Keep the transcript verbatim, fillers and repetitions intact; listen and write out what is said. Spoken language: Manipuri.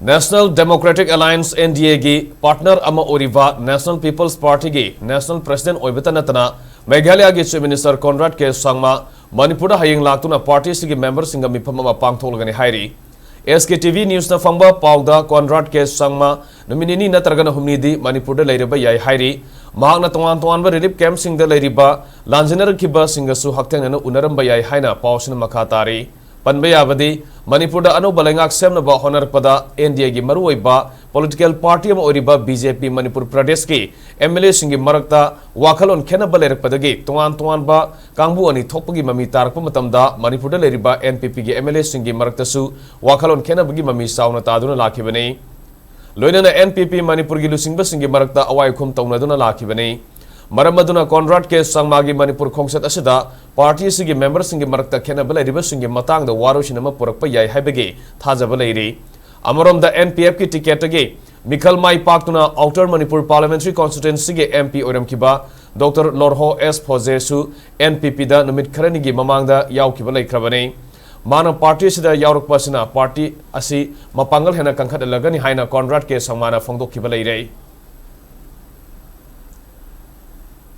National Democratic Alliance, N D A ꯒꯤ partner ꯑꯃ ꯑꯣꯏꯔꯤꯕ National People's Party ꯒꯤ National President ꯑꯣꯏꯕꯇ ꯅꯠꯇꯅ ꯃꯦꯘꯥꯂꯌꯥꯒꯤ Chief Minister Conrad K ꯁꯪꯃꯥ ꯃꯅꯤꯄꯨꯔꯗ ꯍꯌꯦꯡ ꯂꯥꯛꯇꯨꯅ party ꯑꯁꯤꯒꯤ member ꯁꯤꯡꯒ ꯃꯤꯐꯝ ꯑꯃ ꯄꯥꯡꯊꯣꯛꯂꯒꯅꯤ ꯍꯥꯏꯔꯤ꯫ S K T V News ꯅ ꯐꯪꯕ ꯄꯥꯎꯗ Conrad K ꯁꯪꯃꯥ ꯅꯨꯃꯤꯠ ꯅꯤꯅꯤ ꯅꯠꯇ꯭ꯔꯒꯅ ꯍꯨꯝꯅꯤꯗꯤ ꯃꯅꯤꯄꯨꯔꯗ ꯂꯩꯔꯕ ꯌꯥꯏ ꯍꯥꯏꯔꯤ꯫ ꯃꯍꯥꯛꯅ ꯇꯣꯉꯥꯟ ꯇꯣꯉꯥꯟꯕ relief camp ꯁꯤꯡꯗ ꯂꯩꯔꯤꯕ ꯂꯥꯟꯖꯦꯟꯅꯔꯛꯈꯤꯕꯁꯤꯡꯒꯁꯨ ꯍꯛꯊꯦꯡꯅꯅ ꯎꯅꯔꯝꯕ ꯌꯥꯏ ꯍꯥꯏꯅ ꯄꯥꯎꯁꯤꯅ ꯃꯈꯥ ꯇꯥꯔꯤ꯫ ꯄꯟꯕ ꯌꯥꯕꯗꯤ, ꯃꯅꯤꯄꯨꯔꯗ ꯑꯅꯧꯕ ꯂꯩꯉꯥꯛ ꯁꯦꯝꯅꯕ ꯍꯣꯠꯅꯔꯛꯄꯗ N D A ꯒꯤ ꯃꯔꯨꯑꯣꯏꯕ political party ꯑꯃ ꯑꯣꯏꯔꯤꯕ B J P ꯃꯅꯤꯄꯨꯔ ꯄ꯭ꯔꯗꯦꯁꯀꯤ M L A ꯁꯤꯡꯒꯤ ꯃꯔꯛꯇ ꯋꯥꯈꯜꯂꯣꯟ ꯈꯦꯠꯅꯕ ꯂꯩꯔꯛꯄꯗꯒꯤ ꯇꯣꯉꯥꯟ ꯇꯣꯉꯥꯟꯕ ꯀꯥꯡꯕꯨ ꯑꯅꯤ ꯊꯣꯛꯄꯒꯤ ꯃꯃꯤ ꯇꯥꯔꯛꯄ ꯃꯇꯝꯗ ꯃꯅꯤꯄꯨꯔꯗ ꯂꯩꯔꯤꯕ N P P ꯒꯤ M L A ꯁꯤꯡꯒꯤ ꯃꯔꯛꯇꯁꯨ ꯋꯥꯈꯜꯂꯣꯟ ꯈꯦꯠꯅꯕꯒꯤ ꯃꯃꯤ ꯆꯥꯎꯅ ꯇꯥꯗꯨꯅ ꯂꯥꯛꯈꯤꯕꯅꯤ꯫ ꯂꯣꯏꯅꯅ N P P ꯃꯅꯤꯄꯨꯔꯒꯤ ꯂꯨꯆꯤꯡꯕꯁꯤꯡꯒꯤ ꯃꯔꯛꯇ ꯑꯋꯥꯏ ꯑꯈꯨꯝ ꯇꯧꯅꯗꯨꯅ ꯂꯥꯛꯈꯤꯕꯅꯤ꯫ ꯃꯔꯝ ꯑꯗꯨꯅ Conrad K ꯁꯪꯃꯥꯒꯤ ꯃꯅꯤꯄꯨꯔ ꯈꯣꯡꯆꯠ ꯑꯁꯤꯗ party ꯑꯁꯤꯒꯤ member ꯁꯤꯡꯒꯤ ꯃꯔꯛꯇ ꯈꯦꯠꯅꯕ ꯂꯩꯔꯤꯕꯁꯤꯡꯒꯤ ꯃꯇꯥꯡꯗ ꯋꯥꯔꯣꯏꯁꯤꯟ ꯑꯃ ꯄꯨꯔꯛꯄ ꯌꯥꯏ ꯍꯥꯏꯕꯒꯤ ꯊꯥꯖꯕ ꯂꯩꯔꯤ꯫ ꯑꯃꯔꯣꯝꯗ N P F ꯀꯤ ticket ꯇꯒꯤ ꯃꯤꯈꯜ ꯃꯥꯏ ꯄꯥꯛꯇꯨꯅ Outer Manipur Parliamentary Constituency ꯒꯤ M P ꯑꯣꯏꯔꯝꯈꯤꯕ Doctor ꯂꯣꯔꯍꯣ S ꯐꯣꯖꯦꯁꯨ N P P ꯗ ꯅꯨꯃꯤꯠ ꯈꯔꯅꯤꯒꯤ ꯃꯃꯥꯡꯗ ꯌꯥꯎꯈꯤꯕ ꯂꯩꯈ꯭ꯔꯕꯅꯤ꯫ ꯃꯥꯅ party ꯑꯁꯤꯗ ꯌꯥꯎꯔꯛꯄ ꯑꯁꯤꯅ party ꯑꯁꯤ ꯃꯄꯥꯡꯒꯜ ꯍꯦꯟꯅ ꯀꯟꯈꯠꯍꯜꯂꯒꯅꯤ ꯍꯥꯏꯅ Conrad K ꯁꯪꯃꯥꯅ ꯐꯣꯡꯗꯣꯛꯈꯤꯕ ꯂꯩꯔꯦ꯫